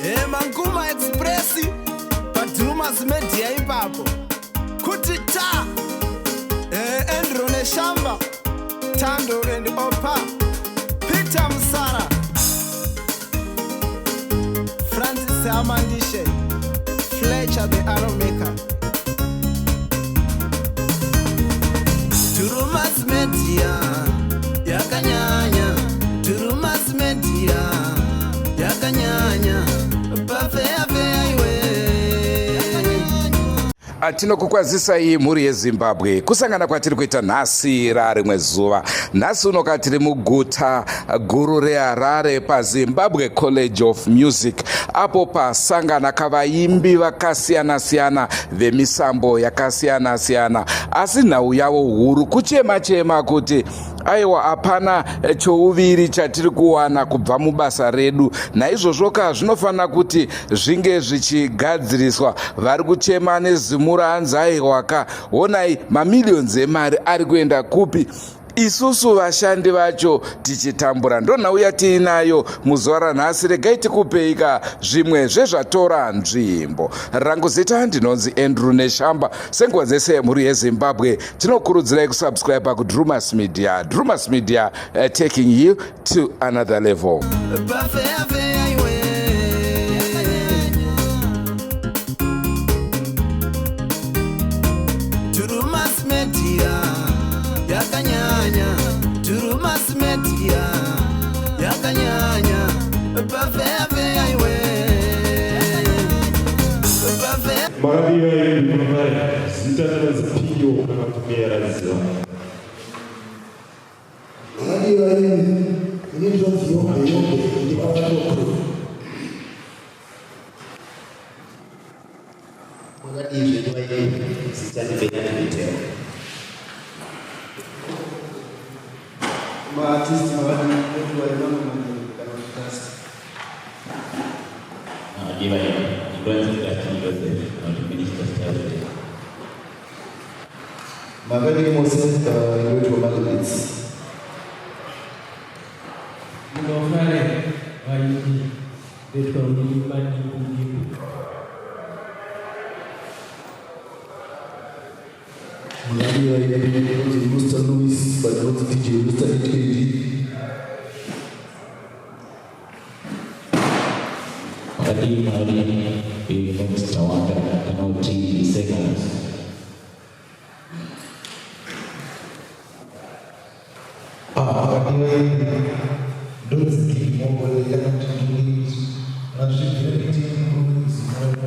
Manguma Express paDrumas Media ipapo kuti ta Andrew Neshamba, Tando and Opa, Peter Musara, Francis Amandishe, Fletcher the Arrow Maker. Drumas Media yakanyanya, Drumas Media yakanyanya, pafeya iwe. Tinokukwazisai mhuri yeZimbabwe, kusangana kwatiri kuita nhasi rarimwe zuva. Nhasi unoka tiri muguta guru reHarare paZimbabwe College of Music, apo pasangana kavaimbi vakasiyana-siyana vemisambo yakasiyana-siyana, asi nhau yavo huru kuchema chema kuti aiwa, hapana chouviri chatiri kuwana kubva mubasa redu. Naizvozvo ka zvinofanira kuti zvinge zvichigadziriswa. Vari kuchema nezimura, hanzi aiwa ka, honai mamillions emari ari kuenda kupi, isusu vashandi vacho tichitambura. Ndonhau yatiinayo muzuva ranhasi. Regai tikupei ka zvimwe zvezvatora nzvimbo. Rangu zita ndinonzi Andrew Neshamba. Senguva dzese, mhuri yeZimbabwe, tinokurudzirai kusubscribe kuDrumas Media. Drumas Media, taking you to another level. Pafeya iwe. Drumas Media yakanyanya, Drumas Media yakanyanya, pafeya iwe, pafeya. Makadiwa iri, zita rinonzi Piyo kana kuti Muyeraziva. Makadiwa iri, ini ndinonzi Yombe Yombe, ndivavatokru. Makadii zvenyu vairi, zita ndiBenard Miteo. Maartist makadii, ndoitwa Emmanuel Manyeni kana kuti Dust. Makadii vairi, ndinonzi Dustin Joseph kana kuti Minister Stazete. Makadii mose, ndinoitwa Malibits. Munofare vaimbi, ndoitwa Wilima Dimbu Dimbu. Makadii vairi, ndinonzi Rooster Louis, but ndinonzi DJ Rooster HKD. Makadii makadii, inonzi Tawanda kana kuti Seconds. Makadii vairi, ndonzi Gilmore kana kuti Ndulizwi mazvibvira kuti ndinonzi Mwana.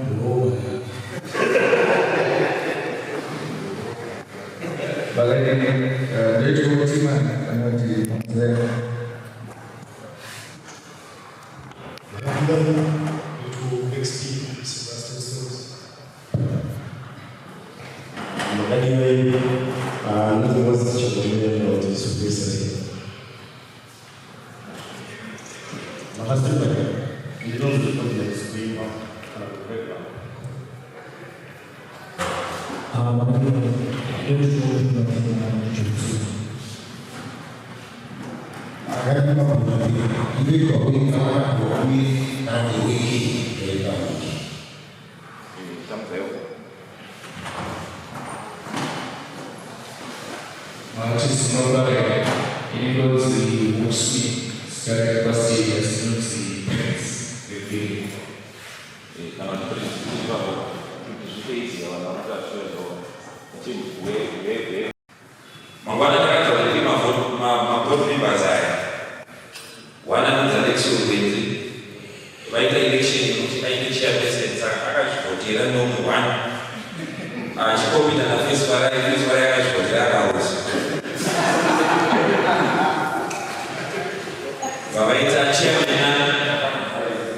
Makadii, ndoitwa Mutimani kana kuti Mzee. Makadii ndoitwa XP Sebastian Stokes. Makadii vairi, ndinonzi Moses Chagomera kana kuti Supesa. Makasimba, ndinonzi Confidence Kuimba kana kuti Background. Makadii, ndoitwa Jutsu. Makadii mabhuti, ndinoitwa Wiki kana kuti Wiki kana kuti Wiki ndoitwa Wiki. Maartist mafare, ini ndonzi Musi, zita repastage ndinonzi Prince Bebiri. Kana kuti Prince ipapo kuti zviite vanhu vanoita zvinhu. Mangwana takaita kuti tiri maboard members aya, one anonzi Alexio Gwenzi, vaita election yekuti aite chairperson, saka akazvivhotera nomwe one achikombita naFesi Farai. Fesi Farai akazvivhotera, akaruza. Vavaita chairman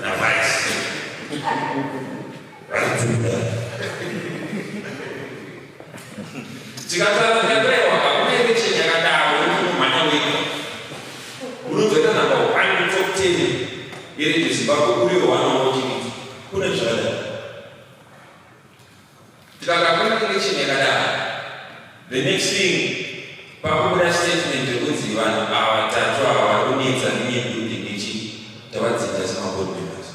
navice, varikutuda. Tikataura tikataiwa, hakuna election yakadaro yekuti unomhanya wega unobveta number one mutop 10 yeRadio Zimbabwe, uriwe one wauchiriti. Kuna zvakadaro? Tikati hakuna election yakadaro. The next thing, pakubuda statement yekunzi vanhu ava vatatu ava vari kunetsa nebuilding ichi, tavadzinja semaboard members.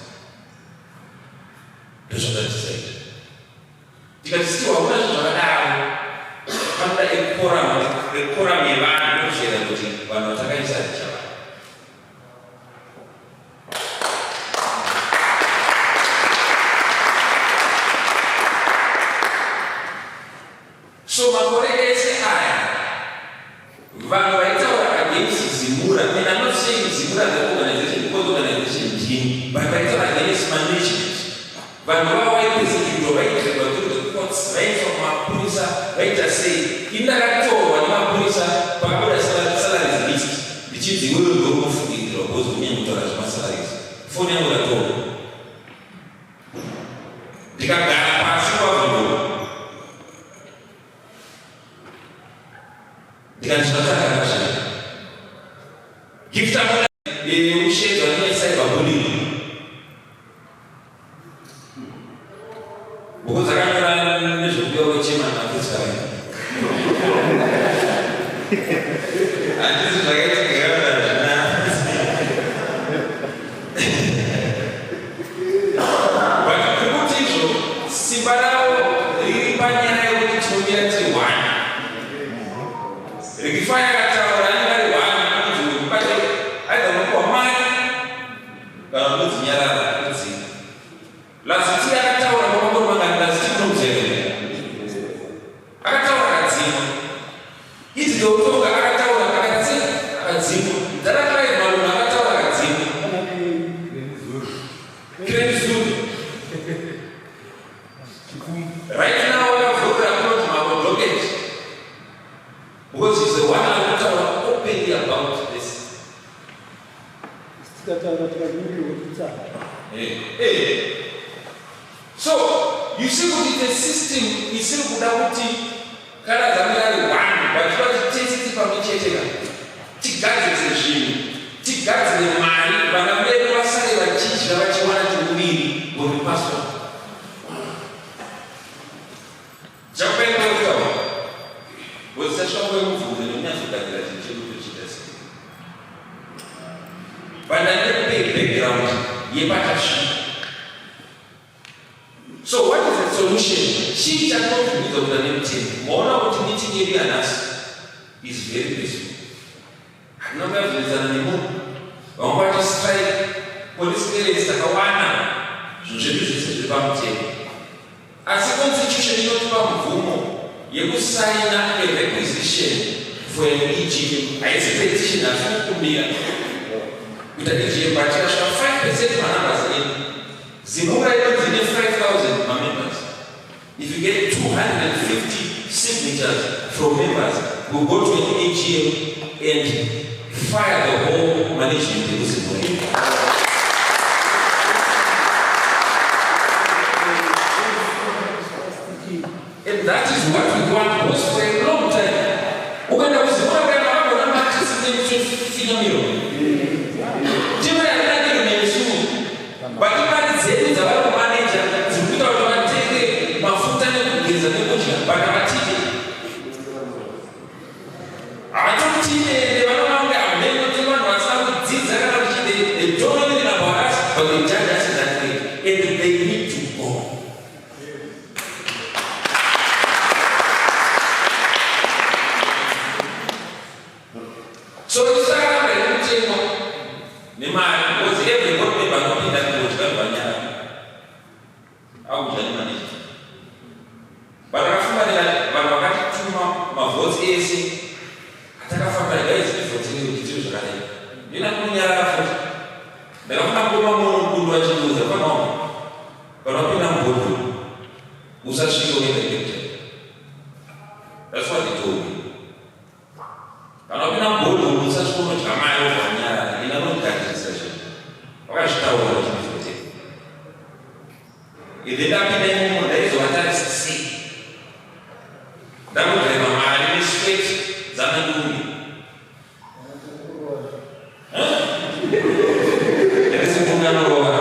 raitaura against management. Vanhu vavo vaipersecutwa, vaidragwa through the courts, vaiiswa kumapurisa, vaita sei. Ini ndakatorwa nemapurisa pakabuda salaries list, ndichinzi iwewe ndiwe unofungidzirwa because unyanya kutaura zvemasalaries. Foni yangu ikatorwa, ndikagara pasi kwavhundura, ndikati zvatakana zvii. Gift amuda ushedzwa necyberbullying bhuku dzakanyora nezvekuuya kwechema naFiskai. Handisi zvakaitika kana zvina, but kuti izvo simba ravo riri panyaya yekuti tinomira tiri one. Rikifaya akataura anenge ari one, anonzi mubate aidha unopiwa mari kana unonzi nyarara kudzinga. Laziti akataura pamakore mangani? Laziti munomuziva, akataura akadzingwa. Idzi Doutonga akataura akatsi akadzingwa. Dzarakai Malunga akataura akadzingwa. Krenzuru right now akavhurira kunonzi Mambo Docket because he's the one ari kutaura openly about this. Tikataura tikanyurirwa kutsara. So you see kuti the system isiri kuda kuti kana dzamira ari one, but toda kuti tese tiri pamwe chete ka tigadzirise zvinhu, tigadzire mari, vana vedu vasare vachidya vachiwana chemuviri ngoripaswa. Chakupaikutaura wozisasvika kwemubvunzo nekunyatsogadzira chinhu chedu tochiita sei, but ndandikupe background yepatasvika. So what is the solution? Chii chatinobvumidza kuita nemutemo? Maona kuti meeting yedu yanhasi is very peaceful. Hatina kuyabvunzana nemunhu. Vamwe vati strike, police clearance takawana, zvinhu zvedu zvese zviri pamutemo, asi constitution inotipa mvumo yekusaina a requisition for an EGM. Haisi petition, hasi kukumbira kuita EGM, but tikasvika 5% manumbers edu, ZIMURA inonzi ine 5000 mamembers. If you get 250 signatures from members, we'll go to an AGM and fire the whole management yekuZIMURA. And that is what we want, because for a long time ukaenda kuZIMURA kana vagona matisinefinyamiro timu yarinakiro nesu, but mari dzedu dzavari kumaneja dziri kuita kuti vatenge mafuta nekugeza nekudya, but havatide, havatotine. Vanoona kunge hameno tiri vanhu vasina kudzidza kana kuti they don't know anything about us, but they judge us in that way and they need to go. So tisakaramba nekutengwa nemari, because every board member anopinda kudya vanyara akudya nemaneja, but akafunga ndikati vanhu vakatituma mavhotsi ese atakafambira, guys, tivhotirei kuti tiri zvakadai. Ndina kunonyarara futi. Ndakafuna kukoma munhu achiudza panawo vanopinda muboardroom usasvike unoita lecture. That's what they told me: kana wapinda muboardroom usasvike unodya mari wovanyarara. Ina anogadzirisa zvinhu vakazvitaura vachindivhotera. Ende ndapinda imomo ndaizovatarisa sei ndakudhaiva mari nesweat dzanandumi? Ndakasikunganorova.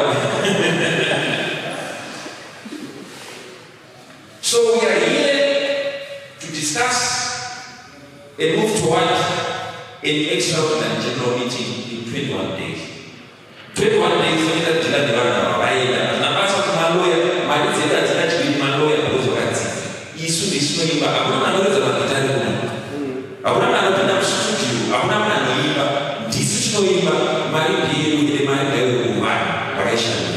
So we are here to discuss and move towards an extraordinary general meeting in 21 days. 21 days inoita deal nevanhu ava vaenda. Hazvina basa kuti maloya, mari dzedu hadzina chiviri maloya, because vakadzidza. Isu ndisinoimba, hakuna munhu anoridza magitari kuno, hakuna munhu anopinda mustudio, hakuna munhu anoimba. Ndisu tinoimba. Mari ndeyedu, ende mari ngaiwe kuvanhu vakaishandira.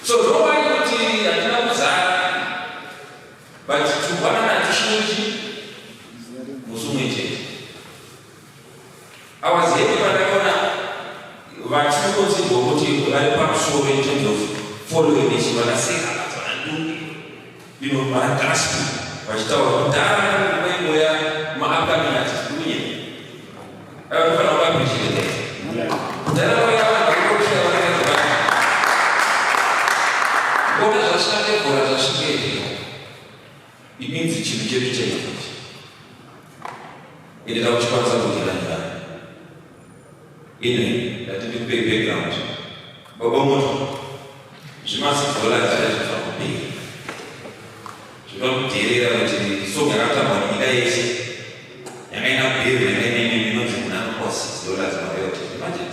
So don't worry kuti hatina kuzara, but tugwanana hatisvuki musi umwe chete. Gaspi vachitaura kudhara vaimboya maupcoming artist kunye vanofanira kuappreciate kudhara vaya vanhu varikushaya vakaza vanhu ona zvasvika nebhora zvasvika izvi. It means chinhu chedu chaicho ende takuchikwanisa kudyira nevanhu. Anyway, ndati ndikupei background. Baba Moto, zvima $6 zviya zvinofanira kupera, zvinoda kudherera kuti song yakatambwa nenyika yese yanga ina bhero yanga ine imwe inonzi munhu anopiwa $6 maroyalties. Imagine.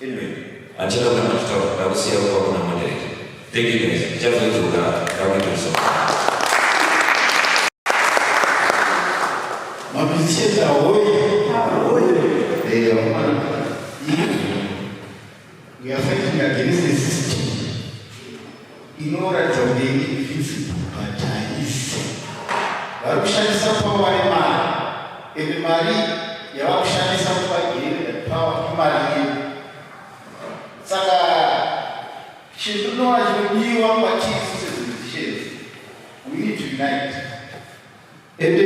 Anyway, handichada kuramba ndichitaura, ndakusiya kuva kuna moderator. Thank you guys, ndichazodzoka ndakuita musoro. Mamusicians ahoy. Eh, vakomana. We are fighting against the system inoratidza kunge iri invincible, but haisi. Vari kushandisa power yemari, ende mari yavari kushandisa kuti vagain that power imari yedu. Saka chinhu chinodiwa kwatiri semusicians, we need to unite. Ende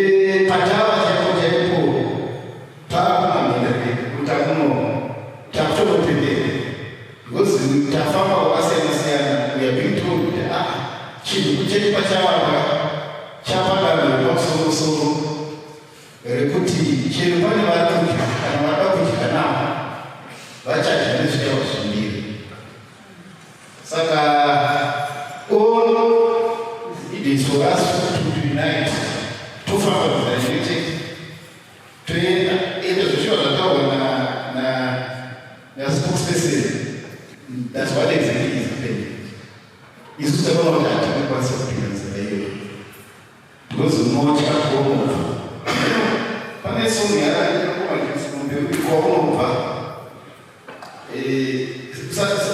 patava chaipo chaipo taakumamhindapiri kuti akuno takutotopembera because tafamba kwakasiyana siyana. We are being told kuti ah, chinhu chedu pachavamba chapadanho repamusorosoro rekuti chero pane vari kudya kana vada kudya navo vachadya nezvitaura zvimbiri. Saka all it is for us to unite, tofamba nzira imwe chete, toenda. Ende zvishuwa zvataurwa naspokesperson, that's what exactly is happening. Isu takaona kuti hatingakwanisa kupinda nzira iyoyo because unotya kwaunobva. Pane song yaaakombe kwaunobva,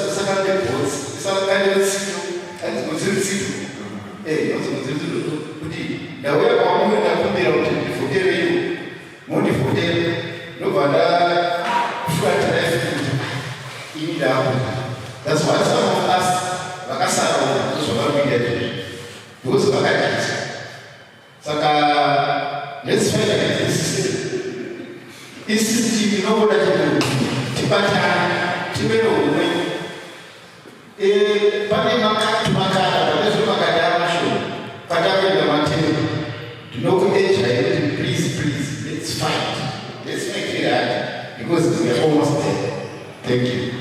usakande bhotsi, usakande rutsito, hanzi rutsito, hanzi rutsito kuti ndauya kwamuri, ndakumbira kuti ndivhotereiwo, mondivhotera, ndobva ndafuratira kuti ini ndaakuda. That's why some of us vakasarawo ndozvavari kuita izvozvo because vakadyidzwa. Saka let's fight against the system. Isystem inoona chekuti tibatane, tive noumwe. Pane tumakanda, pane zvemakanda mashoma patakuenda matero. Ndinokuejai kuti please, please, let's fight, let's fight very hard because we are almost there. Thank you.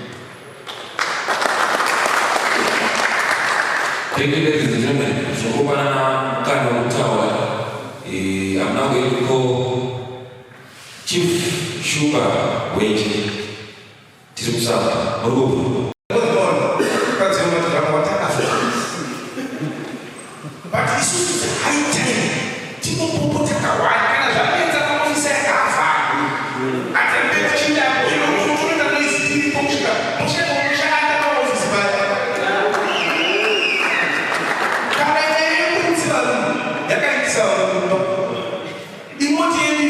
Thank you, ladies and gentlemen. Zvokupanana mukana wekutaura. I'm now going to call Chief Shumba Wenje. Tiri kusamba. Muri kupi? But isusu high time timbopopo takawanda kana zvanetsa maofisa yakavharwa atembe tichidapo inotoita noise tiripo kusvika mushanda maofisi paya. Kana nyaya yekudzi varungu yakaitisa varungu imoti yedu,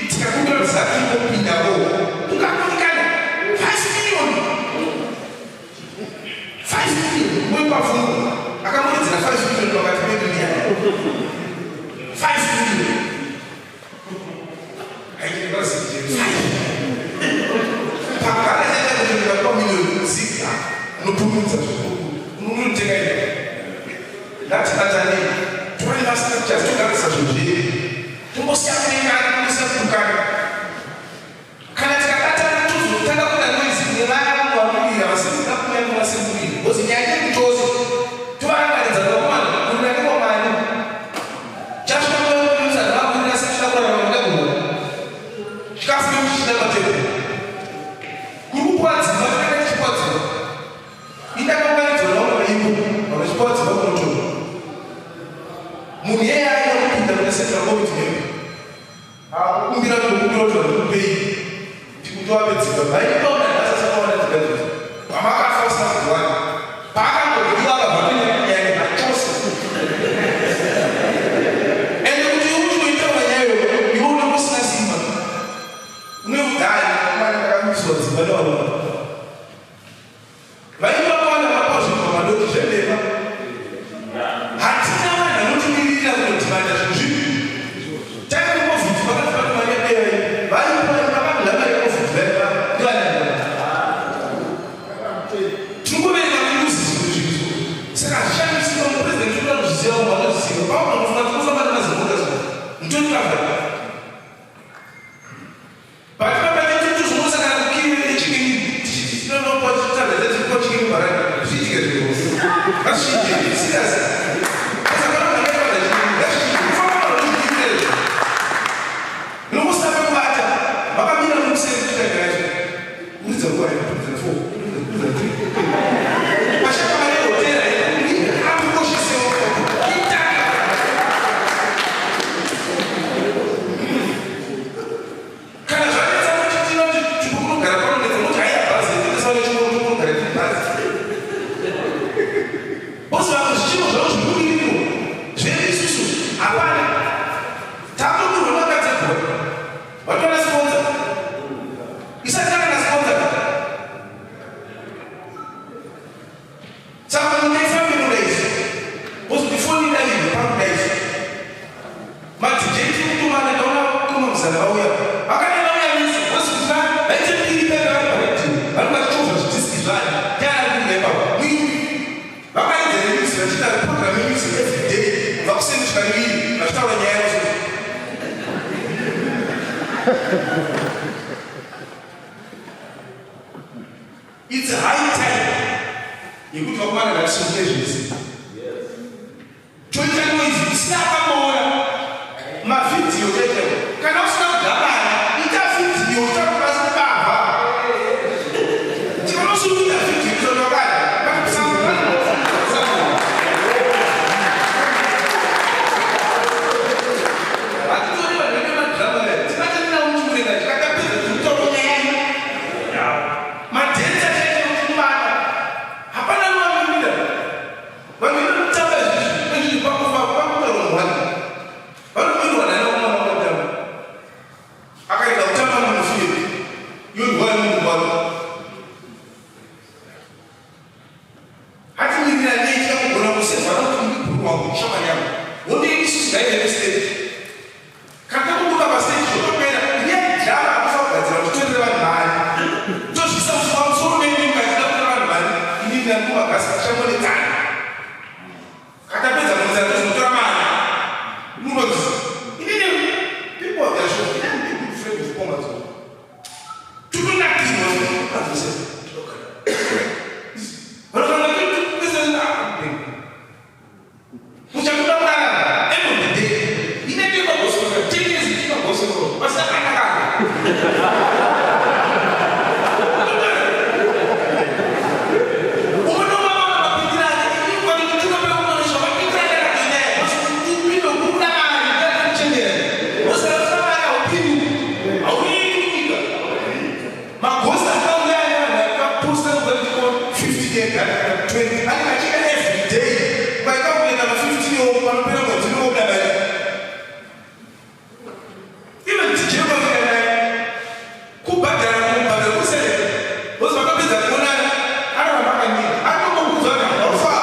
tikakumbira kuti ZACC ingopindawo, ungakundikana 5 million, 5 million wepafungu akamuridzira 5 million pakati pemiliyani 5 million haaiaa pagara chachakutenga pa million 6 unopumudza unotenga ino. Ngatibatanei, tore mastructures, togarisa zvinhu zvedu, tombosiya kunengana, tombosiya kutukana. Kana tikabatana tozotanga kuita noise nevaya vamwe vakurira vasiri kuda kuuya nevasiri kurira because nyaya yekutose tovarangaridza vakomana kurira nekwamani chasvika vakurira sechida kurarama kuda kuhora chikafu nekuchina matebhura kuri kupuwa dzimba takaita tichipuwa dzimba indakaunganidzwa navamwe vaimbo vanochipuwa dzimba kunotora munhu iyeye aida kupinda mune central committee member akukumbira kukumbira kuti vandikupei ndikutovape dzimba vaindoona nhasi asakawana dzimba idzodzo pamakafa usina kudziwana paakangodyiwa akabva kunyanya zvachose. Ende kuti iwe utoitaura nyaya iyoyo, iwe unenge usina simba, une ugari mana ndakamiswa dzimba nevarume vaimba kawanda vapawo zvinhu pamadoti. Variviri vachitaura nyaya yavo. It's high time yekuti vakomana ngatisunge zvese. Toita noise isina akamoora mavhidhiyo chaichaiwo. Kana usina kudhabana ita vhidhiyo uchakupasi baba. Tinosunga vhidhiyo totokana. Hatitori vanhu vane madhirama aya. Tibatane navo muchimurenga takapedza zvekutaura nyaya. Madhenza chaicho kumbana. Hapana vanomira. Vanhu vanotamba izvi izvi pakufa pakutaura mhani. Vanomirwa nani vakomana vanotamba. Akarega kutamba munofira. Yodwa munhu wako. Hatimirira nei chakugona kusevha kuti ndibhuru wangu shamwari yangu. Wonde isusu ngaende nestage. Kana takubuka pastage zvotopera. Iye drama akufa kugadzira kuti titorere vanhu mari. Tozvisa pamusoro menyu mukachida kutora vanhu mari. Inini ndakuvagasa tichangonetsana. Katapedza kunzana tozotora mari. Munonzi inini people they are sure inini ndi good friend with Komazo. Tutonakirwa zvese. Vanofanira kuti muchakuda kurarama end of the day. Inenge magospel 10 years ichima gospel pasina kana kana. Magosta akauya nevanhu akaposta kubva 15 ega 20 anenge achienda every day vaida kuenda na 15 yo panopera mwedzi unobuda mari. Even DJ vafika naye kubhadhara kubhadhara kusere vozi vakapedza kuonana anoramba akanyika anotokuudza kuti haufa.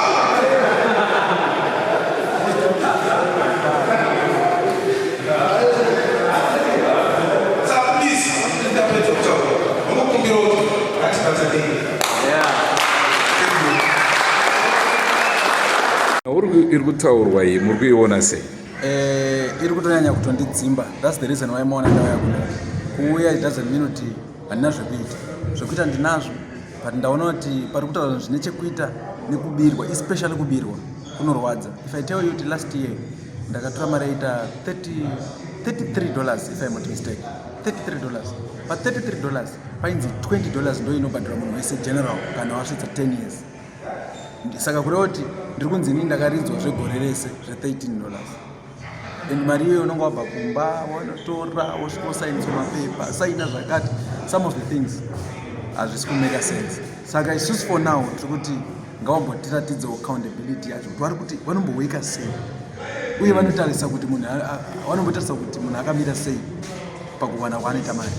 Saka please ndapedza kutaura ndokukumbira kuti ngatibatsanei. Iri kutaurwa iyi muri kuiona sei? Iri kutonyanya kutondidzimba. That's the reason why maona ndauya kuno. Kuuya it doesn't mean kuti handina zvekuita. Zvekuita ndinazvo, but ndaona kuti pari kutaura zvine chekuita nekubirwa, especially kubirwa kunorwadza. If I tell you kuti last year ndakatora mari yaita $33 if I'm not mistake, $33. Pa $33 painzi $20 ndo inobhadhara munhu wese general kana wasvitsa 10 years. Saka kureva kuti ndiri kunzi inini ndakaridzwa zvegore rese zve$13, and mari iyoyo unonge wabva kumba wanotora wosvika wosainiswa mapepa saina zvakati. Some of the things hazvisi kumake sense. Saka isusu for now tiri kuti ngavambotiratidzewo accountability yacho, kuti vari kuti vanomboweka sei uye vanotarisa kuti munhu vanombotarisa kuti munhu akamira sei pakuwana kwaanoita mari.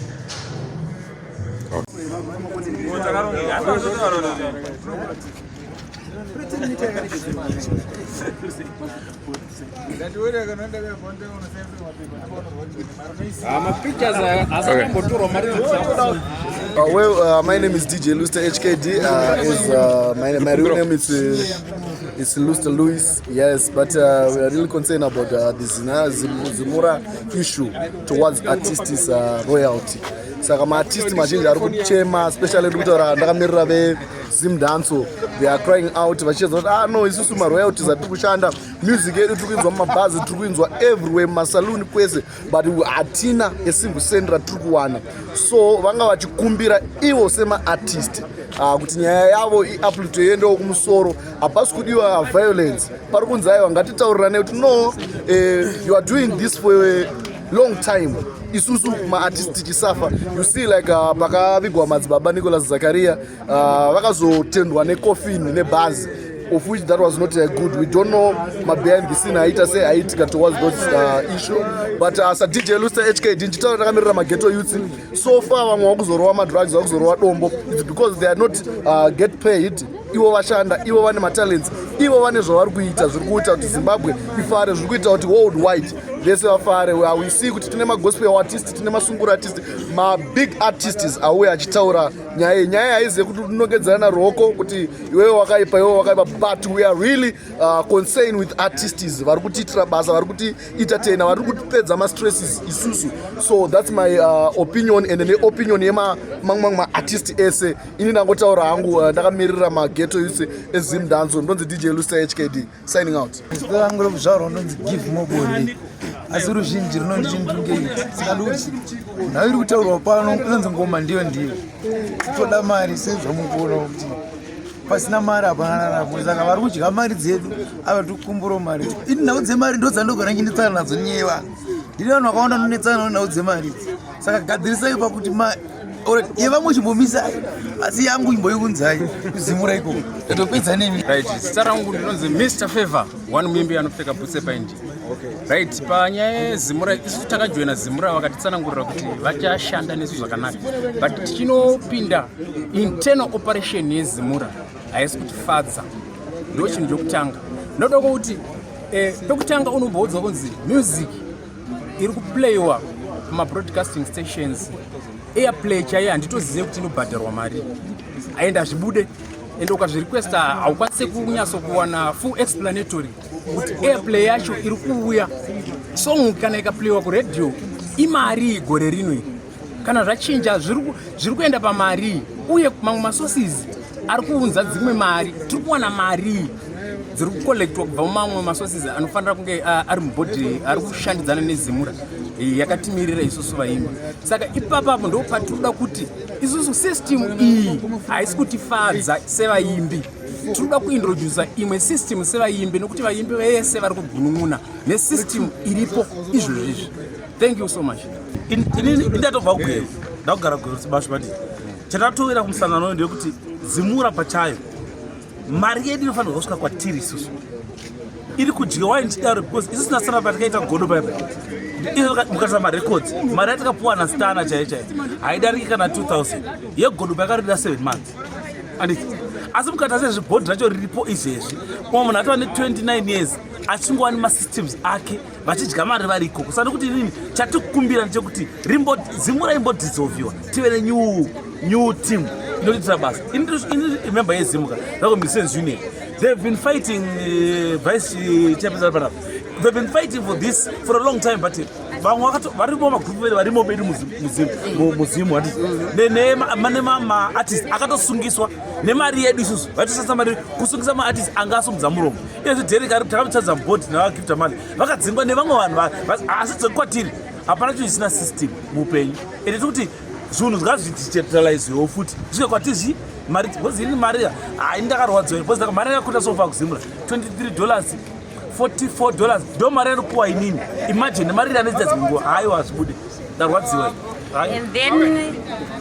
Mapictures asakambotorwa mari. Well, my name is DJ Luster HKD. Is my real name is Luster Lewis. Yes, but we are really concerned about the Zimura issue towards artists' royalty. Saka maartist mazhinji ari kuchema, especially ndiri kutaura ndakamirira veZimdancehall. They are crying out vachiedza kuti, ah no, isusu maroyalties atiri kushanda, music yedu tiri kuinzwa mumabhazi, tiri kuinzwa everywhere, mumasaluni kwese, but hatina a single cent ratiri kuwana. So vanga vachikumbira ivo semaartist kuti nyaya yavo iuplift, iendewo kumusoro. Hapasi kudiwa violence. Pari kunzi aiwa, ngatitaurirane kuti no, you are doing this for a long time, isusu maartist tichisafa. You see, like pakavigwa madzibaba Nicholas Zakaria, vakazotendwa necoffin nebhazi, of which that was not good. We don't know mabehind the scene aita sei aiitika towards those issue, but saDJ Luster HKD ndichitaura takamirira maghetto youths. So far vamwe vakuzorova madrugs, vakuzorova dombo. It's because they are not get paid. Ivo vashanda, ivo vane matalents, Ivo vane zvavari kuita zviri kuita kuti Zimbabwe ifare, zviri kuita kuti worldwide vese vafare. We see kuti tine magospel artist, tine masungura artist, mabig artists auya achitaura nyaya iyi. Nyaya haizi yekuti tinongedzerana ruoko kuti iwewe wakaipa, iwewe wakaipa, but we are really concerned with artists vari kutiitira basa, vari kutientertaina, vari kutipedza mastresses isusu. So that's my opinion and neopinion yemamwe maartist ese. Ini ndangotaura hangu, ndakamirira maghetto youths eZimdancehall. Ndonzi DJ Luster HKD, signing out. Zita rangu rekuzvarwa ndonzi Give Mobonde, asi ruzhinji runonditi Ndungeiti. Saka ndikuti nhau iri kutaurwa pano inonzi ngoma ndiyo ndiyo, toda mari sezvamukuona kuti pasina mari hapana raramo. Saka vari kudya mari dzedu ava, tikukumburawo mari. Ini nhau dzemari ndo dzandogara ndichinetsana nadzo nyaya vanhu. Ndine vanhu vakawanda ndonetsana nhau dzemari idzi. Saka gadzirisai pakuti yevamwe chimbomisai, asi yangu imboiunzai kuZimura ikoko, totopedza nemi. Right, zita rangu ndinonzi Mr Favor One, muimbi anopfeka bhutsu epaindi. Right, panyaya yeZimura, isu takajoina Zimura, vakatitsanangurira kuti vachashanda nesu zvakanaka, but tichinopinda internal operation yeZimura haisi kutifadza. Ndo chinhu chokutanga ndoda kuti pekutanga unomboudzwa kunzi music iri kuplayiwa kumabroadcasting stations, airplay chaiyo handitozive kuti inobhadharwa mari, aenda zvibude. Ende ukazvirequesta haukwanisi kunyatsokuwana full explanatory kuti airplay yacho iri kuuya, song kana ikaplayiwa kuredhiyo imari gore rino iri, kana zvachinja zviri kuenda pamari, uye mamwe masources ari kuunza dzimwe mari, tiri kuwana mari dziri kucollectwa kubva mumamwe masources anofanira kunge ari mubhodhi ari kushandidzana neZimura yakatimirira isusu vaimbi. Saka ipapapo ndo patinoda kuti isusu system iyi haisi kutifadza sevaimbi. Tinoda kuintrodusa imwe system sevaimbi, nekuti vaimbi vese vari kugunun'una nesystem iripo izvozvizvi. Thank you so much. Inini ndatobva kuGweru, ndakugara Gweru sibashu, but chatatoira kumusangano uyu ndeyekuti Zimura pachayo mari yedu inofanirwa kusvika kwatiri isusu iri kudyiwa. Ndichidaro because isusu nasana patakaita godo paipa, mukatarisa marecords, mari yatakapuwa naStana chaiyo chaiyo haidariki kana 2000 yegodo payakarida 7 months, anditi? Asi mukatarisa zvibhodhi racho riripo izvezvi, umwe munhu atova ne29 years achingova nemasystems ake, vachidya mari variko. Kusana kuti inini chatikukumbira ndechekuti Zimura imbodissolviwa, tive nenew new team inotiitira basa. Ini remember yeZimuka zako Musicians Union, they've been fighting, vice chairperson panapa, they've been fighting for this for a long time, but vamwe varimo magroup vedu varimo medu muZimu, handiti? Nemaartist akatosungiswa nemari yedu isusu, vaitoshandisa mari kusungisa maartist anga asumudza muromo. Iyezvi Derek ari takamutadza mubhodhi navagifta mali vakadzingwa nevamwe vanhu, asi dzekwatiri hapana chinhu chisina system muupenyu. Ende tikuti zvinhu ngazvidecentralizewo futi zvisvike kwatizvi mari, because ini mari hai ndakarwadziwa, because mari yakakuta sofa kuZimura $23, $44 ndo mari yanopuwa inini. Imagine mari iri anoita dzimwe nguva, haiwa, hazvibude, ndarwadziwa. And then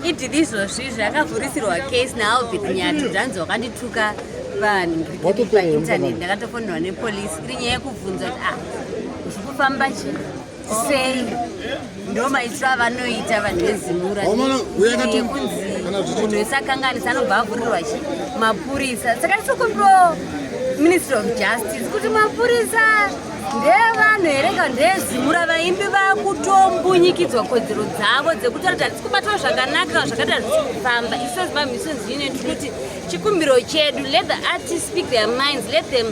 idhiri izvozvi zvakavhurisirwa case naAlbert Nyati, zvanzi wakandituka vanhu painternet. Ndakatofonderwa nepolisi iri nyaya yekubvunza kuti ah, zviri kufamba chi sei. Ndo maitiro avanoita vanhu veZimura yekunzi munhu wese akanganisa anobva avhurirwa chi mapurisa. Saka tinokumbirawo Ministry of Justice kuti mapurisa ndevanhu here kana ndeeZimura? Vaimbi vakutombunyikidzwa kodzero dzavo dzekutaura kuti hatisi kubatwa zvakanaka, zvakati hazvisi kufamba. Isu seZimbabwe Musicians Union tinoti chikumbiro chedu, let the artists speak their minds, let them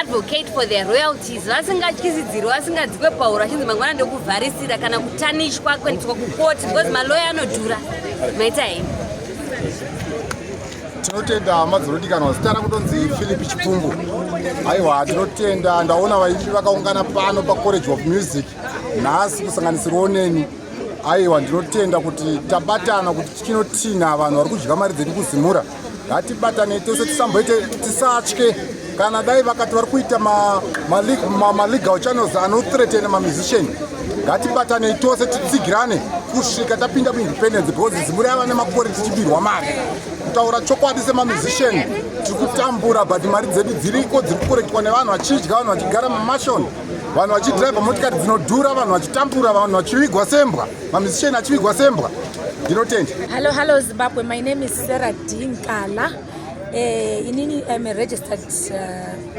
advocate for their royalties vasingatyisidzirwi, vasingadzikwe pauro achinzi mangwana ndokuvharisira kana kutanishwa kuendeswa kukoti, because maloya anodhura. Maita hei. Tinotenda hama dzinodikanwa. Zita rakutonzi Philip Chipfungu. Aiwa, tinotenda, ndaona vaimbi vakaungana pano paCollege of Music nhasi, kusanganisirawo neni. Aiwa, ndinotenda kuti tabatana kuti tichinotina vanhu vari kudya mari dzedu kuZimura. Ngatibatanei tose, tisamboite, tisatye. Kana dai vakati vari kuita malegal channels anothreatena mamusician, ngatibatanei tose, titsigirane kusvika tapinda muindependence, because Zimura yava nemakore tichibirwa mari. Kutaura chokwadi, semamusician tiri kutambura, but mari dzedu dziriko, dziri kucollectwa nevanhu vachidya, vanhu vachigara mumansion, vanhu vachidhiraivha motikari dzinodhura, vanhu vachitambura, vanhu vachivigwa sembwa, mamusician achivigwa sembwa. Ndinotenda. Hello, hello, Zimbabwe. My name is Sarah Dinkala. Eh, inini I'm a registered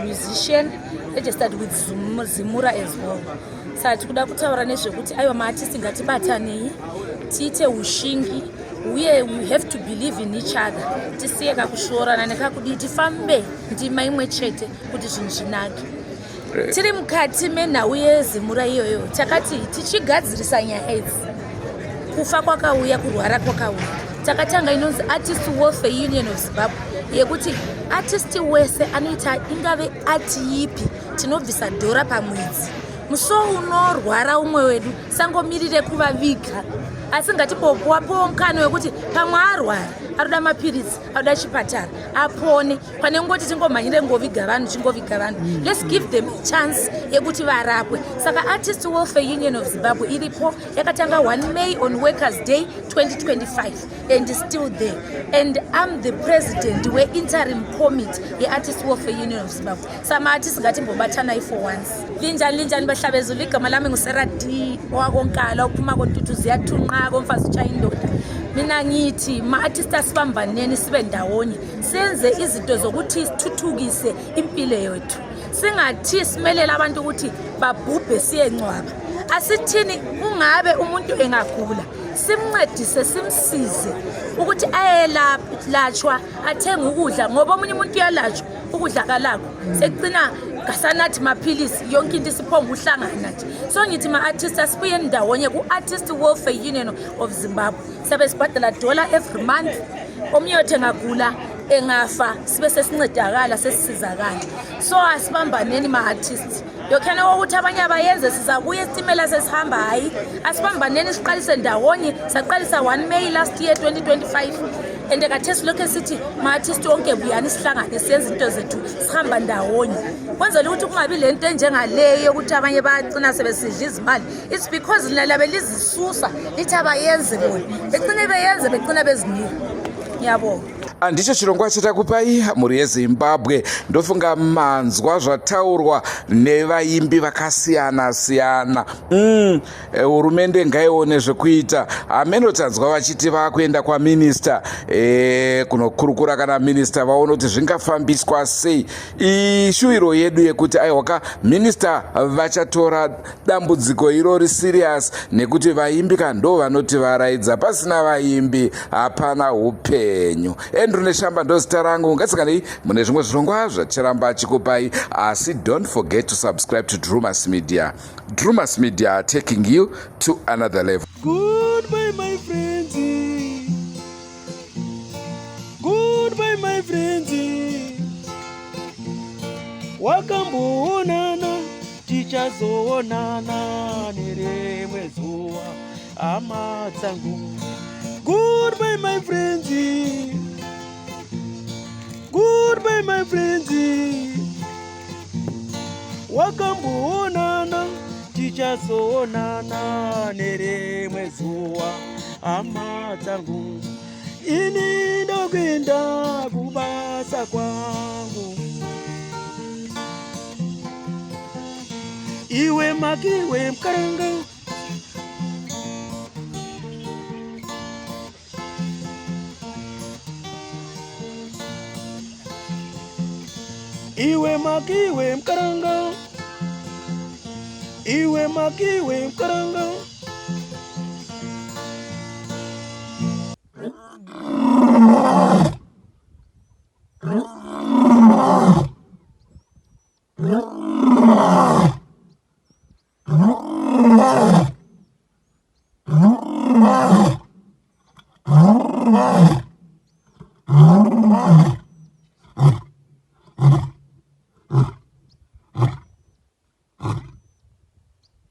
musician, registered with Zimura as well. Saka tikuda kutaura nezvekuti aiwa maartist ngatibatanei tiite ushingi uye we have to believe in each other, tisiye kakushoorana nekakudii, tifambe ndima imwe chete kuti zvinhu zvinake. Tiri mukati menhau yeZimura iyoyo, takati tichigadzirisa nyaya idzi, kufa kwakauya, kurwara kwakauya, takatanga inonzi Artist Welfare Union of Zimbabwe, yekuti artist wese anoita ingave ati yipi, tinobvisa dhora pamwedzi. Muso unorwara umwe wedu sangomirire kuvaviga, asi ngatimbowapowo mukana wekuti pamwe arwara, aroda mapiritsi, aroda chipatara, apone, pane kungoti tingomhanyire ngoviga vanhu, chingoviga vanhu. Let's give them a chance yekuti varapwe. Saka Artist Welfare Union of Zimbabwe iripo, yakatanga 1 May on Workers Day 2025 and still there, and I'm the president weinterim committee yeArtist Welfare Union of Zimbabwe. Samaartist ngatimbobatanai for once. Linjani, linjani bahlabezulu? Igama lami ngusera D owakonkala, uphuma kontuthu ziyathunqa komfazi utshaya indoda. Mina ngithi ma-artist asibambaneni, sibe ndawonye, senze izinto zokuthi sithuthukise impilo yethu. Singathi simelele abantu ukuthi babhubhe siyencwaba. Asithini ungabe umuntu engagula, simncedise, simsize ukuthi ayelatshwa, athenge ukudla, ngoba omunye umuntu uyalatshwa, ukudla kalakho, sekucina kasanathi maphilisi, yonke into isiphonga uhlangana nje. So ngithi ma-artist asibuyeni ndawonye ku-Artist Welfare Union of Zimbabwe. Siyabe sibhadala dollar every month. Omunye wethu engagula, engafa, sibe sesincedakala, sesisizakala. So asibambaneni ma-artist. Lokhuyana kokuthi abanye abayenze, sizabuya esitimela sesihamba, hhayi, asibambaneni, siqalise ndawonye. Saqalisa 1 May last year 2025, and kathesi lokhu esithi ma-artist wonke buyani sihlangane, siyenze into zethu sihamba ndawonye, kwenzela ukuthi kungabi le nto enjengaleyo yokuthi abanye bayagcina sebesidla izimali. It's because lina labe lizisusa, lithi abayenze bona, begcine beyenze, begcina bezinika. Ngiyabonga. Ndicho chirongwa chatakupai, mhuri yeZimbabwe. Ndofunga manzwa zvataurwa nevaimbi vakasiyana siyana. Hurumende ngaione zvekuita. Hameno, tanzwa vachiti vakuenda kwaminista kunokurukura, kana minista vaone kuti zvingafambiswa sei. Ishuviro yedu yekuti aiwaka minista vachatora dambudziko irori serious, nekuti vaimbi ka ndo vanoti varaidza. Pasina vaimbi hapana upenyu. Andrew Neshamba ndo zita rangu. Ngatisanganei mune zvimwe zvirongwa zvacharamba achikupai, asi don't forget to subscribe to Drumas Media. Drumas Media, taking you to another level. Goodbye, my friends. Goodbye, my friends. Wakamboonana, tichazoonana nerimwe zuva, hama dzangu. Goodbye, my friends. Goodbye, my friends. Wakamboonana, tichazoonana nerimwe zuva, hama dzangu. Ini ndokuenda kubasa kwangu. Iwe makiwe mukaranga. Iwe makiwe mukaranga. Iwe makiwe mukaranga.